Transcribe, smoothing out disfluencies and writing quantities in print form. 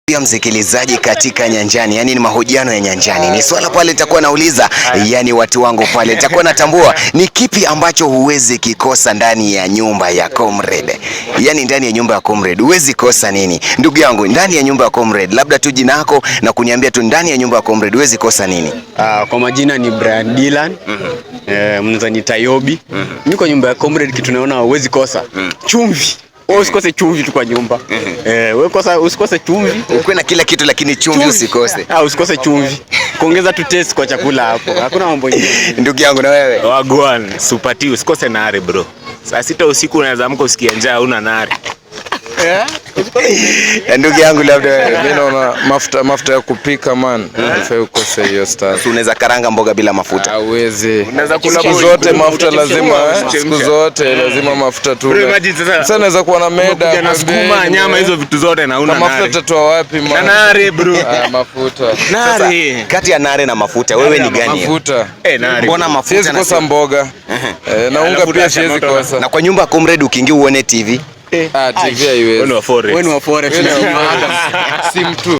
Pia msikilizaji, katika nyanjani, yani ni mahojiano ya nyanjani, ni swala pale nitakuwa nauliza, yani watu wangu pale nitakuwa natambua ni kipi ambacho huwezi kikosa ndani ya nyumba ya Comrade. Yani ndani ya nyumba ya Comrade huwezi kosa nini? Ndugu yangu, ndani ya nyumba ya Comrade, labda tu jina lako na kuniambia tu ndani ya nyumba ya Comrade huwezi kosa nini? Kwa majina ni Brian Dylan. Mnaweza niita Yobi. Mimi kwa nyumba ya Comrade kitu naona huwezi kosa. Chumvi. Wewe usikose chumvi tu kwa nyumba. Wewe kosa usikose chumvi. Ukuwe na kila kitu lakini chumvi usikose. Ah, usikose chumvi. Kuongeza tu taste kwa chakula hapo. Hakuna mambo ingine. Ndugu yangu, na wewe? Wagwan, supati usikose nare, bro. Saa 6 usiku unaweza amka usikia njaa, una nare. Ndugu yangu, labda wewe? Mimi naona mafuta, mafuta ya kupika, man, haifai ukose hiyo stuff. Unaweza karanga mboga bila mafuta? Hauwezi. Unaweza kula Siku boil. zote mafuta lazima, eh? Chemsha. Siku zote lazima mafuta tu. Bro, imagine sasa Sasa naweza kuwa na meda umekuja na pembeni, sukuma, nyama, eh. hizo vitu zote na una Na mafuta nare. tutatoa wapi, man? Na nare, bro. Ah, mafuta. Nare. Kati ya nare na mafuta, wewe ni gani? Mafuta. Eh, nare. Mbona mafuta Siwezi na kosa sio- mboga. Na unga Alafu pia dasha siwezi moto. kosa. Na kwa nyumba ya Comrade ukiingia uone TV? Ah, TV haiwezi. Wewe ni wa forex. Wewe ni wa forex. Sim tu.